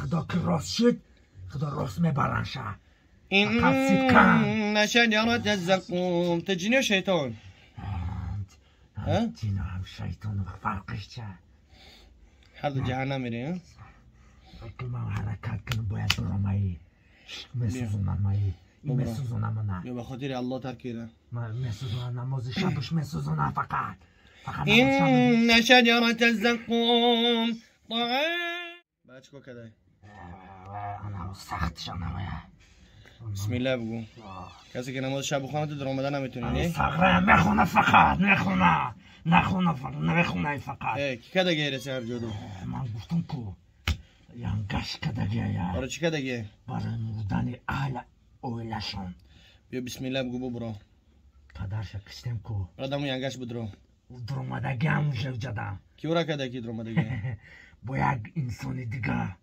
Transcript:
Худо ки рост шид, Худо рост мебаранша. Фақат сидкан. إن شجرة الزقوم. Ту ҷин ё шайтон? Ҳам ҷину ҳам шайтону фарқиш ча? Ҳар ду ҷаҳаннам мерӣ. Ки ман ҳаракат кунам, бояд биромаи. Месӯзонам маи. Месӯзонам мана. Ё ба хотири Аллоҳ тарк кира. Ман месӯзонам, намози шабаш месӯзонам фақат. Фақат. إن شجرة الزقوم طعام. Баъд чикор кадай? Ана сахтш анавая. Бисмилла бугӯ. Касе ки намози шаб бихонад, ту даромада наметонӣ, не? Сағра мехона, фақат мехона. Нахона, намехона фақат. Э, ки кадаги реси ҳар ҷоду? Ман гуфтам ку, янгаш кадагия. Барои чӣ кадаги? Барои мурдани аҳли оилашон. Биё, бисмилла бугӯ, бубуро. Падарша киштем ку. Барои даму янгаш будро. Дуромадагиам уже ҷадам. Ки ура кадаги дуромадаги? Бо як инсони дига.